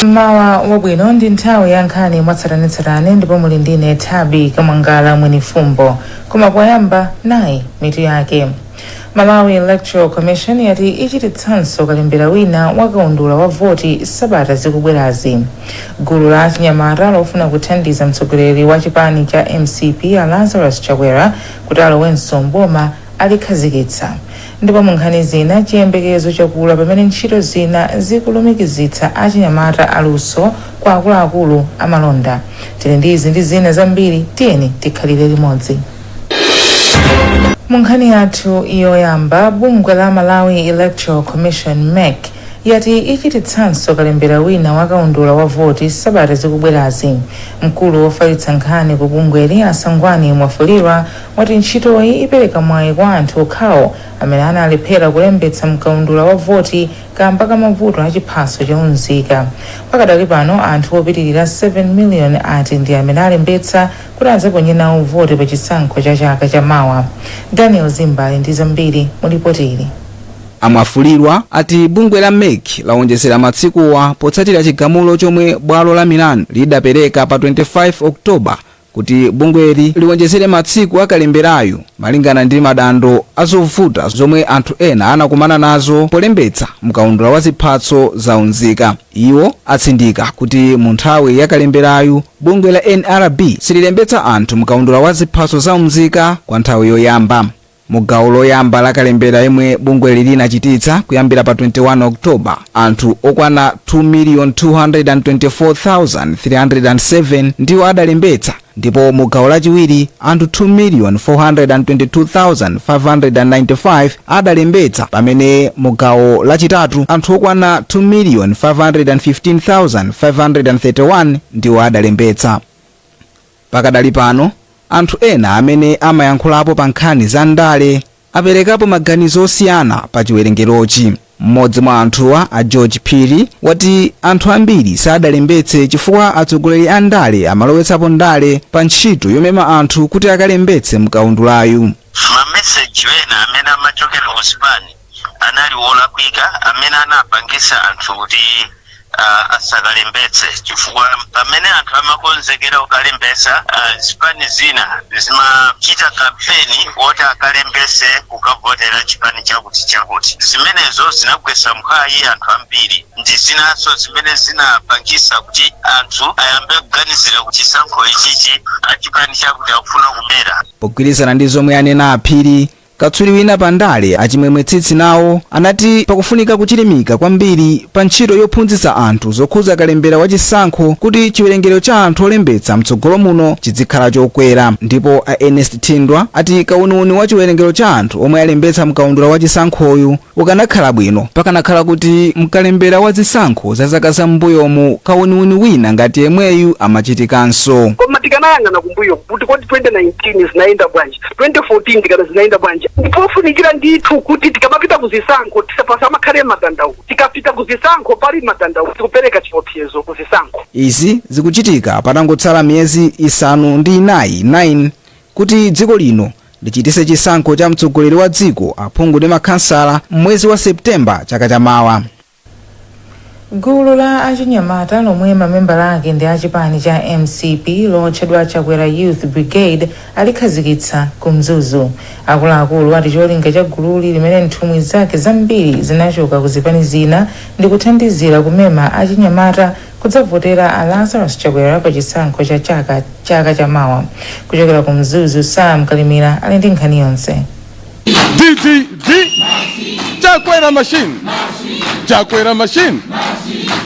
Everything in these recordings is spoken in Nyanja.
Mmawa wabwino. Ndi nthawi ya nkhani mwatsatanetsatane ndipo muli ndine Thabi Kamwangala Mwenifumbo. Koma poyamba, nayi mitu yake. Malawi Electoral Commission yati ichititsanso kalembera wina wa kaundula wa voti sabata zikubwerazi. Gulu la achinyamata lofuna kuthandiza mtsogoleri wa chipani cha MCP a Lazarus Chakwera kuti alowenso mboma alikhazikitsa. Ndipo mu nkhani zina, chiyembekezo chakula pamene ntchito zina zikulumikizitsa achinyamata aluso kwa akuluakulu amalonda. Tili ndi izi ndi zina zambiri, tiyeni tikhalire limodzi. Mu nkhani yathu yoyamba, bungwe la Malawi Electoral Commission, MEC, yati ichititsanso kalembera wina wa kaundula wa voti sabata zikubwerazi. Mkulu wofalitsa nkhani ku bungweli, Asangwani Mwafulirwa, wati ntchitoyi ipereka mwayi kwa anthu okhawo amene analephera kulembetsa mkaundula wa voti kamba ka mavuto a chiphaso cha unzika. Pakadali pano, anthu opitirira 7 million ati ndi amene alembetsa kuti adzaponye nawo voti pa chisankho cha chaka chamawa. Daniel Zimba ali ndi zambiri mu ripoti ili. Amwafulirwa ati bungwe la MEC lawonjezera matsikuwa potsatira chigamulo chomwe bwalo la milandu lidapereka pa 25 Oktoba kuti bungweli liwonjezere matsiku akalemberayo malingana ndi madando azovuta zomwe anthu ena anakumana nazo polembetsa mkaundula wa ziphaso za unzika. Iwo atsindika kuti mu nthawi ya kalemberayo bungwe la NRB sililembetsa anthu mkaundula wa ziphaso za unzika kwa nthawi yoyamba. Mu gawo loyamba la kalembera yemwe bungweli linachititsa kuyambira pa 21 Oktoba, anthu okwana 2,224,307 ndiwo adalembetsa, ndipo mu gawo lachiwiri anthu 2,422,595 adalembetsa, pamene mu gawo lachitatu anthu okwana 2,515,531 ndiwo adalembetsa. Pakadali pano, anthu ena amene amayankhulapo pa nkhani za ndale aperekapo maganizo osiyana pa chiwerengerochi. Mmodzi mwa anthuwa, a George Phiri, wati anthu ambiri sadalembetse chifukwa atsogoleri a ndale amalowetsapo ndale pa ntchito yomema anthu kuti akalembetse mkaundulayu. Mameseji ena amene amachokera ku zipani anali wolakwika amene anapangisa anthu kuti asakalembetse, chifukwa pamene anthu amakonzekera kukalembetsa, zipani zina zimachita kampeni woti akalembese kukavotera chipani chakuti chakuti. Zimenezo zinagwetsa mphwayi anthu ambiri, ndi zinanso zimene zinapangisa kuti anthu ayambe kuganizira kuti chisankho ichichi achipani chakuti akufuna kubera. Pogwirizana ndi zomwe anena Aphiri, katswiri wina pa ndale, Achimwemwe Tsitsi, nawo anati pakufunika kuchilimika kwambiri pa ntchito yophunzitsa anthu zokhuza kalembera wachisankho kuti chiwerengero cha anthu olembetsa mtsogolo muno chizikhala chokwera. Ndipo a Ernest Thindwa ati kauniuni wa chiwerengero cha anthu omwe alembetsa mkaundula wachisankhoyu ukanakhala bwino pakanakhala kuti mkalembera wa zisankho za zaka zam'mbuyomu kauniuni wina ngati yemweyu amachitikanso. Koma tikanayang'ana kumbuyo kuti kodi 2019 zinaenda bwanji, 2014 tikana zinaenda bwanji, ndipofunikira ndithu kuti tikamapita kuzisankho tisapasamakhale madandaulo. Tikapita kuzisankho pali madandaulo, tikupereka chiopsezo kuzisankho. Izi zikuchitika patangotsala miyezi 9, 9, kuti dziko lino lichitise chisankho cha mtsogoleri wa dziko, aphungu ndi makhansala mwezi wa Septemba chaka chamawa. Gulu la achinyamata lomwe mamembala ake ndi achipani cha MCP lotchedwa Chakwera Youth Brigade alikhazikitsa ku Mzuzu. Akuluakulu ati cholinga cha gululi, limene nthumwi zake zambiri zinachoka ku zipani zina, ndi kuthandizira kumema achinyamata kudzavotera a Lazarus Chakwera pa chisankho cha chaka chamawa. Kuchokera ku Mzuzu, Sam Kalimira ali ndi nkhani yonse. D D D Chakwera machine, Chakwera machine,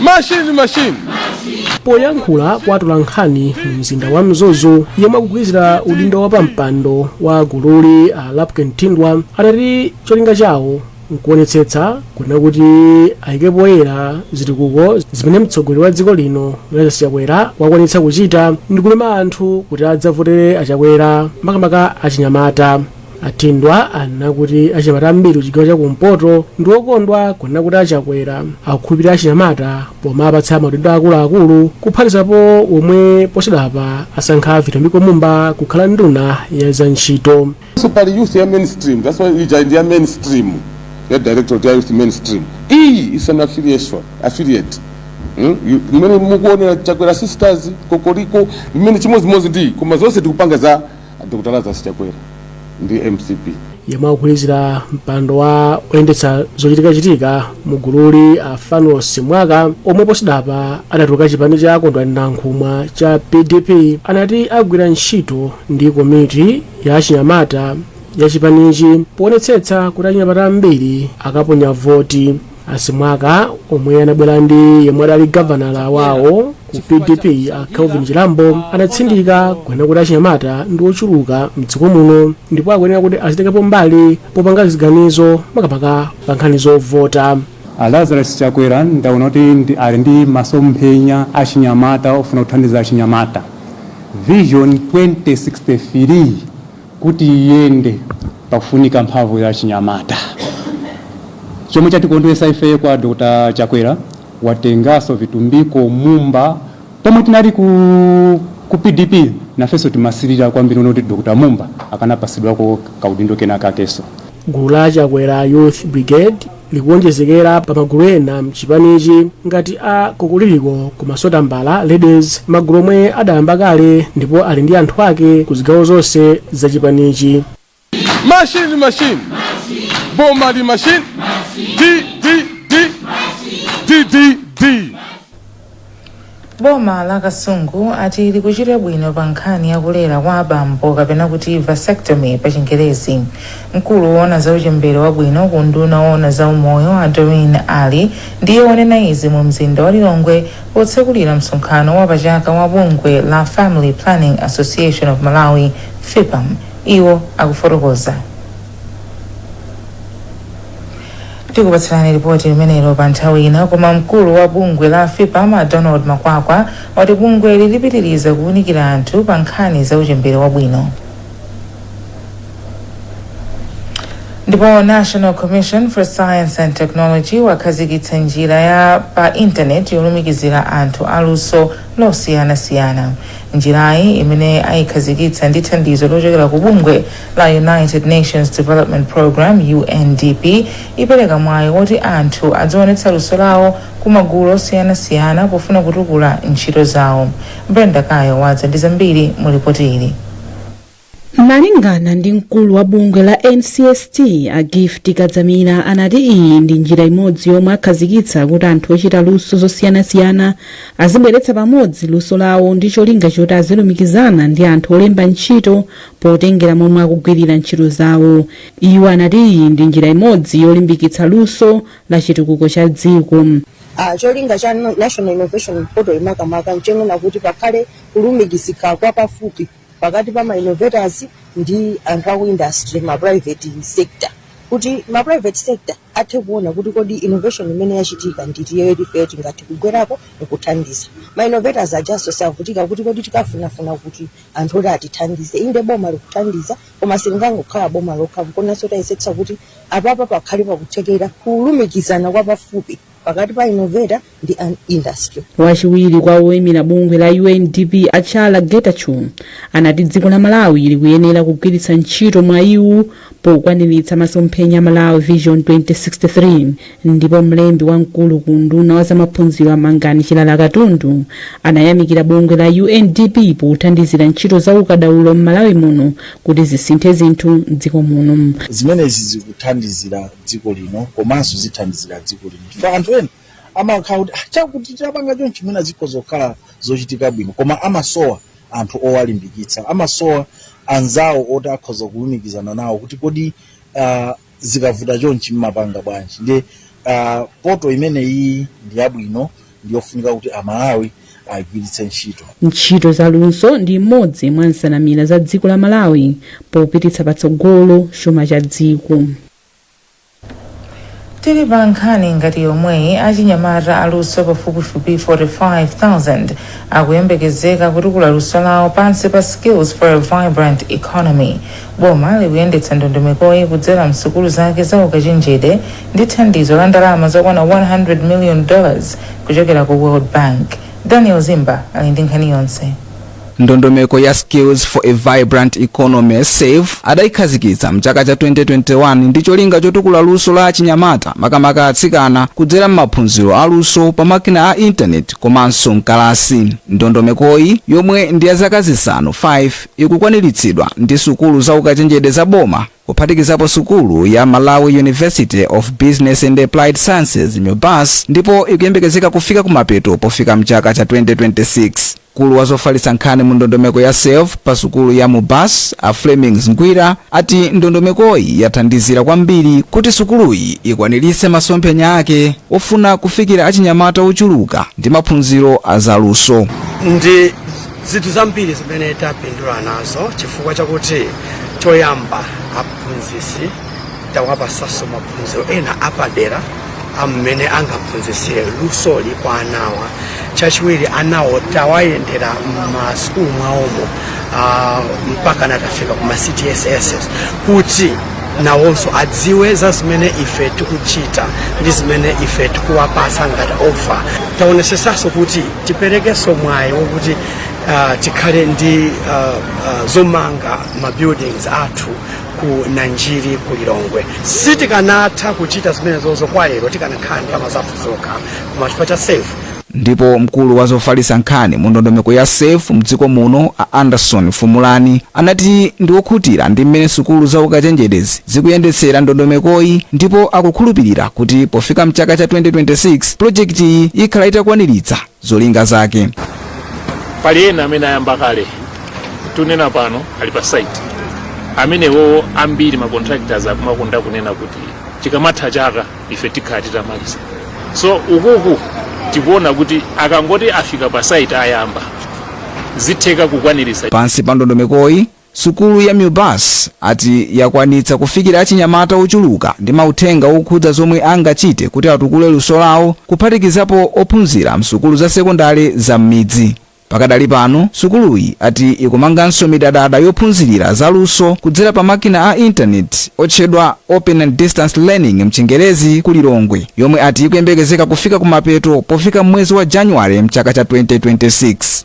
machine, machine. Poyankhula kwa atolankhani mu mzinda wa Mzuzu, yemwe akugwirizira udindo wa pampando wa gululi, a Lapken Thindwa, adati cholinga chawo nkuonetsetsa kunena kuti ayike poyera zitukuko zimene mtsogoleri wa dziko lino Lazarus Chakwera wakwanitsa kuchita ndi kumema anthu kuti adzavotere aChakwera, makamaka achinyamata. Athindwa anena kuti achinyamata ambiri kuchigawo chakumpoto ndi okondwa kunena kuti aChakwera akukhulupirira achinyamata pomapatsa maudindo akuluakulu, kuphatikizapo omwe posachedwapa asankha Vitumbiko Mumba kukhala nduna ya zantchito. So pali youth ya mainstream, that's why ija ndi ya mainstream, ya directorate ya youth mainstream. Iyi is an affiliation, affiliate. Mmene mukuonera Chakwera Sisters, Kokoriko, mmene chimodzimodzi ndi, koma zonse tikupanga za Dr Lazarus Chakwera ndi MCP. Yemwe akugwirizira mpando wa oyendetsa zochitikachitika mu gululi, a Fanuel Simwaka, omwe posachedwapa adatuluka chipani cha Kondwani Nankhumwa cha PDP, anati agwira ntchito ndi komiti ya achinyamata ya chipanichi poonetsetsa kuti achinyamata ambiri akaponya voti. Asimwaka, omwe anabwera ndi yemwe adali gavanala wawo ku PDP, a Kelvin Chilambo, anatsindika kunena kuti achinyamata ndi ochuluka mdziko muno ndipo akuyenera kuti azitengapo mbali popanga ziganizo, makamaka pa nkhani zovota. A Lazarus Chakwera ndaona kuti ali ndi masomphenya achinyamata, ofuna kuthandiza achinyamata. Vision 2063 kuti iyende, pakufunika mphamvu ya achinyamata. Chomwe chatikondwesa ife kwa Dr Chakwera, watengaso Vitumbiko Mumba. Pomwe tinali ku PDP, nafenso timasirira kwambiri kuti Dr Mumba akanapasidwako kaudindo kena kakeso. Gulu la Chakwera Youth Brigade likuwonjezekera pa magulu ena mchipanichi ngati a Kokoliriko komanso Tambala Ladies, magulu omwe adayamba kale ndipo ali ndi anthu ake ku zigawo zonse za chipanichi. Machine, machine, boma di machine, D D D D D D. Boma la Kasungu ati likuchita bwino pa nkhani yakulera kwa abambo, kapena kuti vasectomy pa Chingerezi. Mkulu woona za uchembere wabwino ku unduna woona za umoyo, a Doreen Ali, ndiye wanena izi mu mzinda wa Lilongwe potsekulira msonkhano wa pachaka wa bungwe la Family Planning Association of Malawi, FPAM. Iwo akufotokoza. Tikupatsirani ripoti limenelo pa nthawi ina, koma mkulu wa bungwe la FPAM, a Donald Makwakwa, wati bungwe lilipitiriza kuwunikira anthu pa nkhani za uchembere wabwino. Ndipo National Commission for Science and Technology wakhazikitsa njira ya pa intaneti yolumikizira anthu aluso losiyanasiyana. Njirayi, imene ayikhazikitsa ndi thandizo lochokera ku bungwe la United Nations Development Programme, UNDP, ipereka mwayi woti anthu adzionetsa luso lawo ku magulu osiyanasiyana pofuna kutukula ntchito zawo. Brenda Kayo wadza ndi zambiri mu ripoti ili. Malingana ndi mkulu wa bungwe la NCST, a Gift Kadzamira, anati iyi ndi njira imodzi yomwe akhazikitsa kuti anthu ochita luso zosiyanasiyana azibweretsa pamodzi luso lawo ndi cholinga choti azilumikizana ndi anthu olemba ntchito potengera momwe akugwirira ntchito zawo. Iwo anati iyi ndi njira imodzi yolimbikitsa luso la chitukuko cha dziko. Cholinga cha National Innovation Portal makamaka nchonena kuti pakhale kulumikizika kwa pafupi pakati pa ma innovators ndi anthu aku industry, ma private sector, kuti ma private sector athe kuona kuti kodi innovation imene yachitika nditiyo ifeyo tingathe kugwerapo nkuthandiza. Ma innovators ajaso savutika kuti kodi tikafunafuna kuti anthu oti atithandize. Inde, boma likuthandiza, koma silingangokhala boma lokha. Konanso tayesetsa kuti apapa pakhale pakuthekera kulumikizana kwa pafupi pakati pa innovator ndi an industry. Wachiwiri kwa woyimira bungwe la UNDP, Achala Getachew, anati dziko la Malawi likuyenera kugwiritsa ntchito mwayiwu pokwaniritsa masomphenya Malawi Vision 2063. Ndipo mlembi wamkulu ku unduna wa zamaphunziro, a Mangani Chilala Katundu, anayamikira bungwe la UNDP pothandizira ntchito za ukadaulo m'Malawi muno kuti zisinthe zinthu mdziko muno. Zimenezi zikuthandizira dziko lino komanso zithandizira dziko lino, chifukwa anthu ena amakhala kuti, "Ah, chakuti tapanga chonchi mwina zikhoza kukhala zochitika bwino," koma amasowa anthu owalimbikitsa, amasowa anzawo oti akhoza kulumikizana nawo kuti kodi zikavuta chonchi mmapanga bwanji? Ndi portal imeneyi ndi yabwino, ndiyofunika kuti Amalawi ayigwiritse ntchito. Ntchito za luso ndi imodzi mwa nsanamira za dziko la Malawi popititsa patsogolo chuma cha dziko. Tili pa nkhani ngati yomweyi, achinyamata aluso pafupifupi 45,000 akuyembekezeka kutukula luso lawo pansi pa Skills for a Vibrant Economy. Boma likuyendetsa ndondomekoyi kudzera msukulu zake za ukachenjede ndi thandizo la ndalama zokwana $100 million kuchokera ku World Bank. Daniel Zimba ali ndi nkhani yonse. Ndondomeko ya Skills for a Vibrant Economy, SAVE, adayikhazikitsa mchaka cha 2021 ndi cholinga chotukula luso la achinyamata, makamaka atsikana, kudzera m'maphunziro aluso pa makina a intaneti komanso mkalasi. Ndondomekoyi, yomwe ndi ya zaka zisanu 5, ikukwaniritsidwa ndi sukulu za ukachenjede za boma, kuphatikizapo sukulu ya Malawi University of Business and Applied Sciences, MUBAS, ndipo ikuyembekezeka kufika kumapeto pofika mchaka cha 2026. Mkulu wa zofalitsa nkhani mu ndondomeko ya SAVE pa sukulu ya MUBAS, a Flemings Ngwira, ati ndondomekoyi yathandizira kwambiri kuti sukuluyi ikwaniritse masomphenya ake ofuna kufikira achinyamata ochuluka ndi maphunziro azaluso. Ndi zinthu zambiri zimene tapindula nazo, chifukwa chakuti choyamba aphunzitsi tawapasanso maphunziro ena apadera amene angaphunzitsire lusoli kwa anawa. Chachiwiri, anawo tawayendera m'masukulu mwawomo mpaka natafika kuma CTSS kuti nawonso adziwe za zimene ife tikuchita ndi zimene ife tikuwapasa ngati offer. Taonesesanso kuti tiperekenso mwayi wokuti tikhale ndi zomanga ma buildings athu ku Nanjiri, ku Lilongwe. Sitikanatha kuchita zimenezozo kwa lero tikanakhala ndalama zathu zokha, koma chifukwa cha SAVE. Ndipo mkulu wa zofalitsa nkhani mu ndondomeko ya SAVE mdziko muno, a Anderson Fumulani, anati ndi okhutira ndi mmene sukulu za ukachenjedezi zikuyendetsera ndondomekoyi, ndipo akukhulupirira kuti pofika mchaka cha 2026 projekti iyi ikhala itakwaniritsa zolinga zake. Pali ena amene ayamba kale, tunena pano ali pa site. Amenewo ambiri ma contractors akumakonda kunena kuti chikamatha chaka ife tikhala titamaliza. So ukuku tikuona kuti akangoti afika pa site, ayamba, zitheka kukwaniritsa. Pansi pa ndondomekoyi, sukulu ya MUBAS ati yakwanitsa kufikira achinyamata ochuluka ndi mauthenga okhudza zomwe angachite kuti atukule luso lawo, kuphatikizapo ophunzira msukulu za sekondari za m'midzi. Pakadali pano sukuluyi ati ikumanganso midadada yophunzirira zaluso kudzera pa makina a intaneti otchedwa Open and Distance Learning mchingerezi ku Lilongwe, yomwe ati ikuyembekezeka kufika kumapeto pofika mwezi wa Januwale mchaka cha 2026.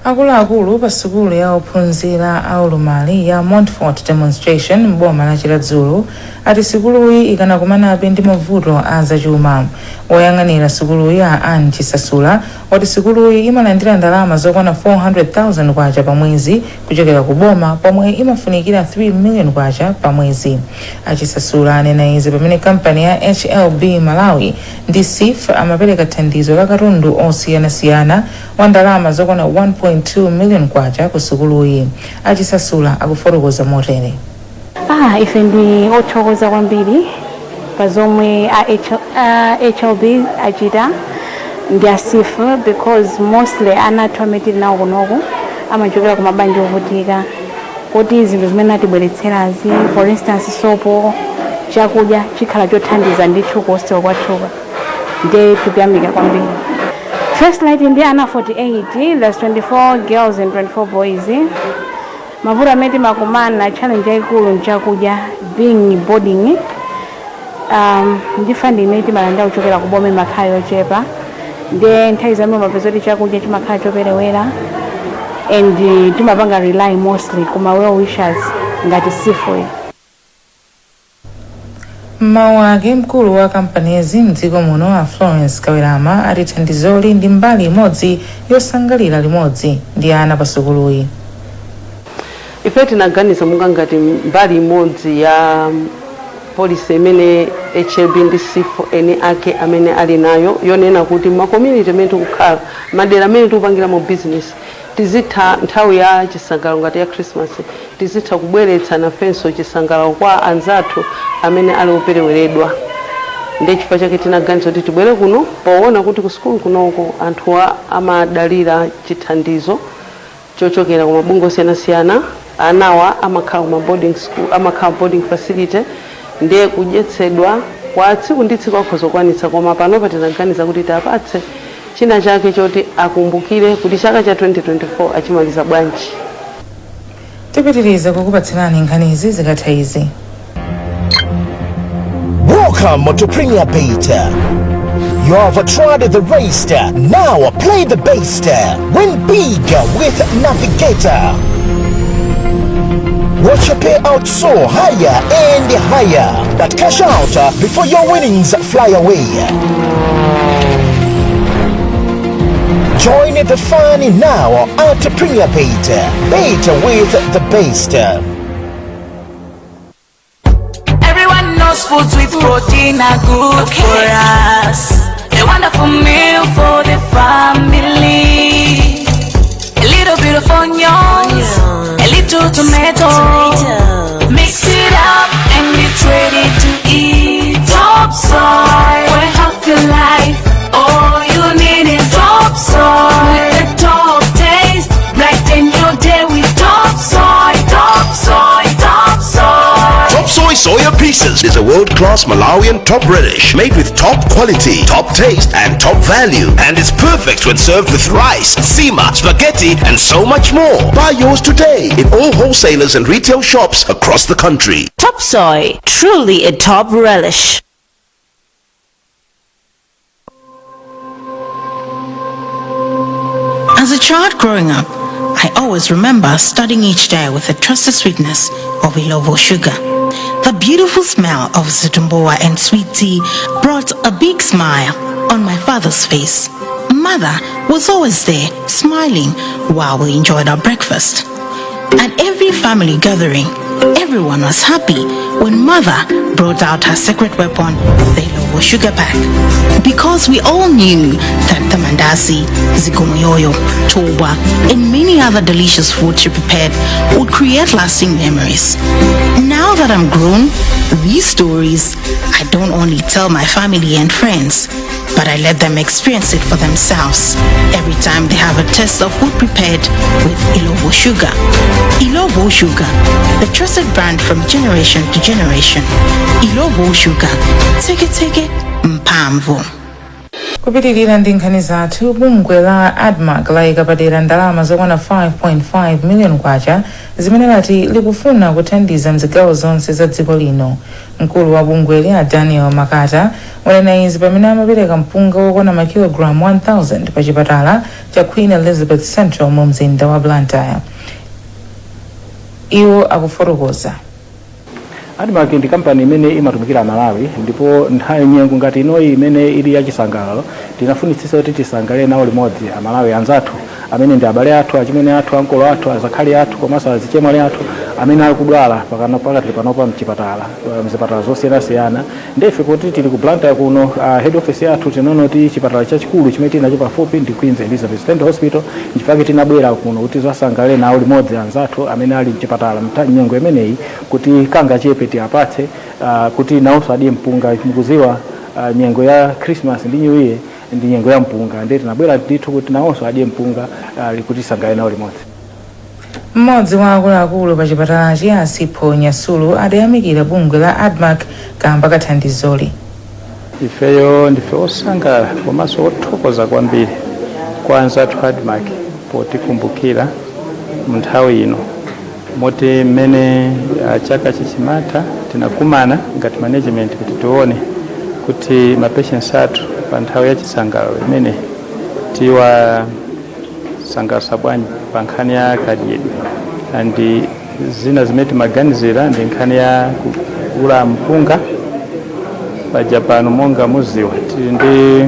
Akuluakulu pa sukulu ya ophunzira aulumali ya Montfort Demonstration m'boma la Chiradzulu ati sukuluyi ikanakumanabe ndi mavuto a zachuma. Woyang'anira sukuluyi, a Ann Chisasula, wati sukuluyi imalandira ndalama zokwana 400,000 kwacha pa mwezi kuchokera ku boma, pomwe imafunikira 3 million kwacha pa mwezi. Achisasula anena izi pamene kampani ya HLB Malawi ndi SIF amapereka thandizo la katundu osiyanasiyana wa ndalama zokwana 1.2 million kwacha ku sukuluyi. Achisasula akufotokoza motere. Ife ndi othokoza kwambiri pa zomwe a HLB achita ndi a SIF, because mostly ana athu amene tili nawo kunoku amachokera ku mabanja ovutika, kuti zinthu zimene atibweretserazi, for instance sopo, chakudya, chikhala chothandiza ndithu ku hostel kwathuka. Ndiye tikuyamika kwambiri. First Light ndi ana 48, that's 24 girls and 24 boys. Mavuto amene timakumana, challenge yayikulu nchakudya, being boarding, ndi funding imene timalandira kuchokera ku boma imakhala yochepa. Ndiye nthawi zambiri mapeza kuti chakudya chimakhala choperewera and timapanga rely mostly kuma well wishers ngati SIF. Mmawu ake, mkulu wa kampanizi mdziko muno, a Florence Kawirama, ati thandizoli ndi mbali imodzi yosangalira limodzi ndi ana pa sukuluyi. Ife tinaganiza monga ngati mbali imodzi ya policy imene HLB ndi SIF eni ake amene ali nayo, yonena kuti ma community amene tikukhala, madera amene tikupangiramo business, tizitha nthawi ya chisangalalo ngati ya Christmas tizitha kubweretsa nafenso chisangalalo kwa anzathu amene ali opereweredwa. Ndiye chifukwa chake tinaganiza kuti tibwere kuno, poona kuti ku sukulu kunoko anthuwa amadalira chithandizo chochokera ku mabungwe osiyanasiyana. Anawa amakhala kuma boarding school, amakhala boarding facility, ndiye kudyetsedwa kwa tsiku ndi tsiku akhoza kukwanitsa, koma panopa tinaganiza kuti tiapatse china chake choti akumbukire kuti chaka cha 2024 achimaliza bwanji. Tipitirize kukupatsirani nkhanizi zikatha izi. Welcome to Premier Bet, You have tried the rest. Now play the best. Win big with Navigator. Watch your payout soar higher and higher. But cash out before your winnings fly away. Join the fun now at Premier Bet. Bet with the best. Everyone knows foods with protein are good for us. A wonderful meal for the family. A little bit of onions, a little tomato. Mix it up and it's ready to eat. Top soy for a healthy life. All you need is top soy. With the top taste, brighten your day with top soy, top soy, top soy. Top Soy Soya Pieces is a world-class Malawian top relish made with top quality, top taste, and top value. And it's perfect when served with rice, nsima, spaghetti, and so much more. Buy yours today in all wholesalers and retail shops across the country. Top Soy, truly a top relish. As a child growing up, I always remember starting each day with the trusted sweetness of Illovo sugar. The beautiful smell of zitumbuwa and sweet tea brought a big smile on my father's face. Mother was always there, smiling while we enjoyed our breakfast. At every family gathering, everyone was happy when mother brought out her secret weapon, the Illovo sugar pack. Because we all knew that the mandazi, zikomoyoyo, toba, and many other delicious food she prepared would create lasting memories. Now that I'm grown, these stories I don't only tell my family and friends, but I let them experience it for themselves every time they have a taste of food prepared with Illovo sugar. Illovo sugar, the trusted brand from generation to generation. Illovo sugar, take it, take it, mphamvu. Kupitirira ndi nkhani zathu, bungwe la ADMARC layika padera ndalama zokwana 5.5 million kwacha zimene lati likufuna kuthandiza mzigawo zonse za dziko lino. Mkulu wa bungweli a Daniel Makata wanena izi pamene amapereka mpunga wokwana makilogalamu 1000 pa chipatala cha Queen Elizabeth Central mu mzinda wa Blantyre. Iwo akufotokoza. ADMARC ndi kampani imene imatumikira Malawi, ndipo nthawi nyengo ngati inoyi imene ili yachisangalalo, tinafunitsitsa kuti tisangalale nawo limodzi Amalawi anzathu amene ndi abale athu, achimwene athu, ankolo athu, azakhali athu komanso azichemwali athu amene ali kudwala pakano pakati panopa mchipatala, mzipatala zosiyanasiyana. Ndife kuti tili ku Blantyre kuno, head office yathu, tinaona kuti chipatala chachikulu chimene tili nacho pafupi ndi Queens Elizabeth Central Hospital. Nchifukwa tinabwera kuno kuti tisangalale nawo limodzi anzathu amene ali mchipatala nyengo imeneyi, kuti kangachepe tiapatse kuti nawonso adye mpunga. Mukuziwa nyengo ya Christmas ndi New Year ndi nyengo ya mpunga, ndiye tinabwera ndithu kuti nawonso adye mpunga, kuti tisangalale nawo limodzi. Mmodzi wa akuluakulu pa chipatalachi a Sipho Nyasulu adayamikira bungwe la ADMARC kamba ka thandizoli. Ifeyo ndife osangalala komanso othokoza kwambiri kwa anzathu ADMARC potikumbukira mu nthawi ino, moti mmene chaka chichimatha tinakumana ngati management kuti tione kuti ma patients athu pa nthawi ya chisangalalo imene tiwasangalatsa bwanji pa nkhani ya kadyedwe, and zina zimene timaganizira ndi nkhani ya kugula mpunga. Paja pano monga muziwa tili ndi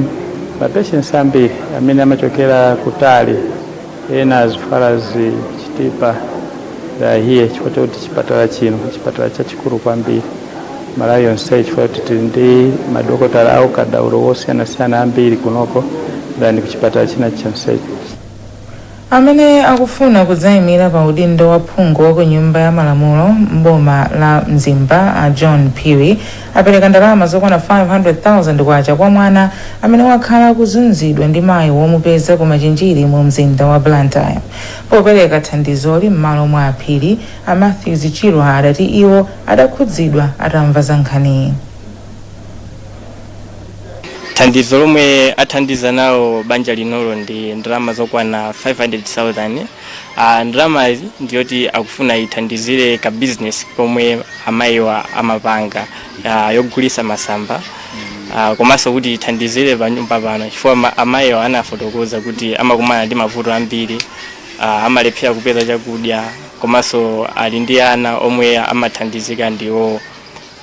ma patients ambiri amene amachokera kutali, ena as far as Chitipa they are here, chifukwa chakuti chipatala chino chipatala chachikulu kwambiri Malawi yonse, chifukwa kuti tili ndi madokotala aukadaulo wosiyanasiyana ambiri kunoko than kuchipatala china chonsecho. Amene akufuna kudzayimira pa udindo wa phungu wa ku Nyumba ya Malamulo m'boma la Mzimba a John Phiri apereka ndalama zokwana 500,000 kwacha kwa mwana amene wakhala akuzunzidwa ndi mayi womupeza ku Machinjiri mu mzinda wa Blantyre. Popereka thandizoli m'malo mwa a Phiri, a Matthews Chirwa adati iwo adakhudzidwa atamva za nkhaniyi. Thandizo lomwe athandiza nawo banja linolo ndi ndalama zokwana 500,000. Ndalamazi ndiyoti akufuna ithandizire ka business komwe amayiwa amapanga, yogulisa masamba. Komanso kuti ithandizire panyumba pano, chifukwa amayiwo anafotokoza kuti amakumana ndi mavuto ambiri, amalephera kupeza chakudya, komanso ali ndi ana omwe amathandizika ndiwo.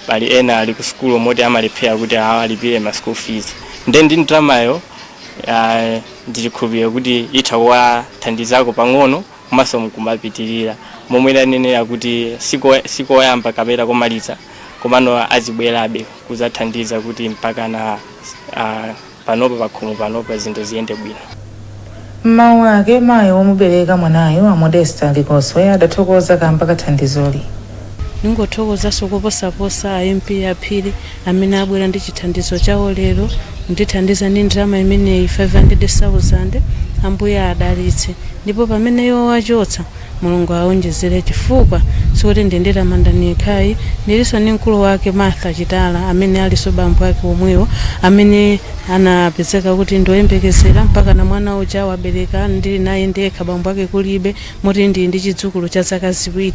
Pali ena ali ku sukulu moti amalephera kuti awalipire ma school fees. Nde ndi ndalamayo, ndichikhulupiriro kuti itha kuwathandizako pang'ono, komanso nkumapitirira momwe lanenera kuti sikoyamba kapena komaliza, komano azibwerabe kuzathandiza kuti mpaka na panopa pakhomo panopa zinthu ziyende bwino. Mmawu ake, mayi womubereka mwanayo, a Modesta Likoswe, adathokoza kamba ka thandizoli. Ningothokozanso koposaposa a MP Aphiri amene abwera ndi chithandizo chawo lero kundithandiza ndi ndalama imeneyi, 500,000. Ambuye adalitse, ndipo pamene iwo wachotsa, Mulungu awonjezere, chifukwa sikuti ndi Tamandani yekhayi, ndilinso ndi mkulu wake Martha Chitala amene alinso bambo ake omwewo amene anapezeka kuti ndoyembekezera mpaka na mwana uja wabereka, ndili naye ndekha, bambo ake kulibe, moti ndili ndi chidzukulu cha zaka 2.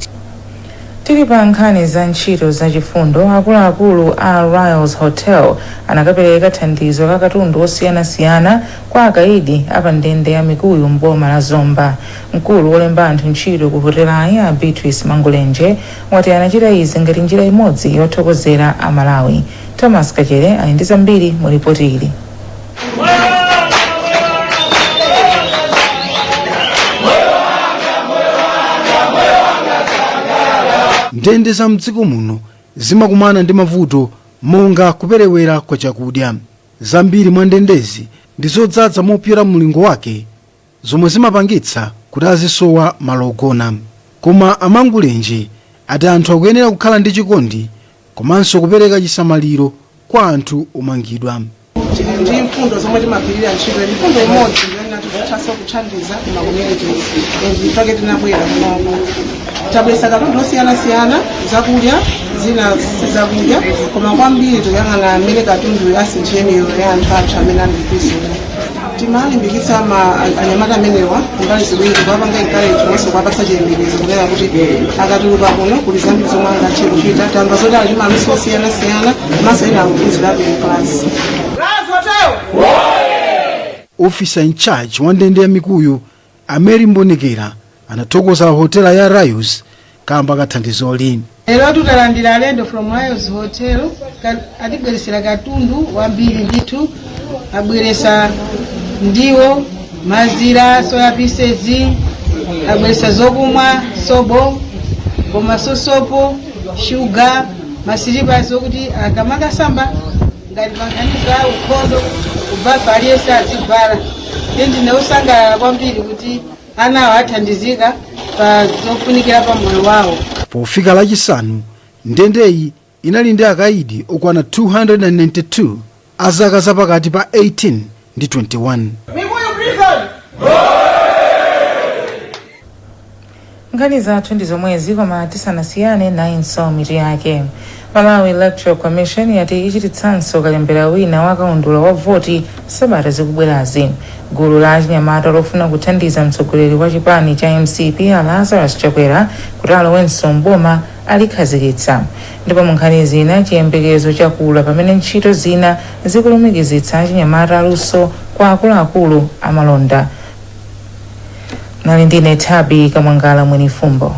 Tili pa nkhani za ntchito za chifundo, akuluakulu a Ryalls Hotel anakapereka thandizo la katundu osiyanasiyana kwa akaidi apa ndende ya Mikuyu mboma la Zomba. Mkulu wolemba anthu ntchito ku hotelayi, a Beatrice Mangulenje, wati anachita izi ngati njira imodzi yothokozera Amalawi. Thomas Kachere ali ndi zambiri mu ripoti ili. Ndende za mdziko muno zimakumana ndi mavuto monga kuperewera kwa chakudya. Zambiri mwa ndendezi ndi zodzaza mopyola mlingo wake, zomwe zimapangitsa kuti azisowa malo ogona. Koma Amangulenje ati anthu akuyenera kukhala ndi chikondi komanso kupereka chisamaliro kwa anthu omangidwa. Tili ndi mfundo zomwe timagwirira ntchito. Mfundo imodzi ndiyonena tithanso kuthandiza ma communities, and pake tinabwera kunoko, tabweretsa katundu osiyanasiyana, zakudya, zina sizakudya, koma kwambiri tikuyang'ana mmene katundu asinthire miyoyo ya anthu athu amene ali mprison. Timalimbikitsa ma anyamata amenewa mbali ziwiri, kuwapanga encourage komanso kuwapatsa chiyembekezo kunena kuti akatuluka kuno kuli zambiri zomwe angathe kuchita. Tamva zoti ali ndi maluso osiyanasiyana, komanso ena akuphunzirabe mu class. Officer in charge wa ndende ya Mikuyu, a Mary Mbonekera, anathokoza hotela ya Ryalls kamba ka thandizoli. Lero tutalandira alendo from Ryalls Hotel, atibweresera katundu wambiri ndithu. Abweresa ndiwo, mazira, soya pieces, abweresa zokumwa, sobo komanso sopo, shuga, masilipazi okuti akamakasamba ngati pankhani za ukhondo kubafa aliyense azivala. Ndiye ndine osangalala kwambiri kuti anawo athandizika pa zofunikira pa moyo wawo. Pofika Lachisanu, ndendeyi inali ndi akaidi okwana 292 a zaka zapakati pa 18 ndi 21. Mikuyu Prison! Nkhani zathu ndi zomwezi, koma tisanasiyane nayinso mitu yake. Malawi Electoral Commission yati ichititsanso kalembera wina wa kaundula wa voti sabata zikubwerazi. Gulu la achinyamata lofuna kuthandiza mtsogoleri wa chipani cha MCP a Lazarus Chakwera kuti alowenso mboma alikhazikitsa. Ndipo mu nkhani zina, chiyembekezo chakula pamene ntchito zina zikulumikizitsa achinyamata aluso kwa akuluakulu amalonda. Nali ndine Thabi Kamwangala Mwenifumbo.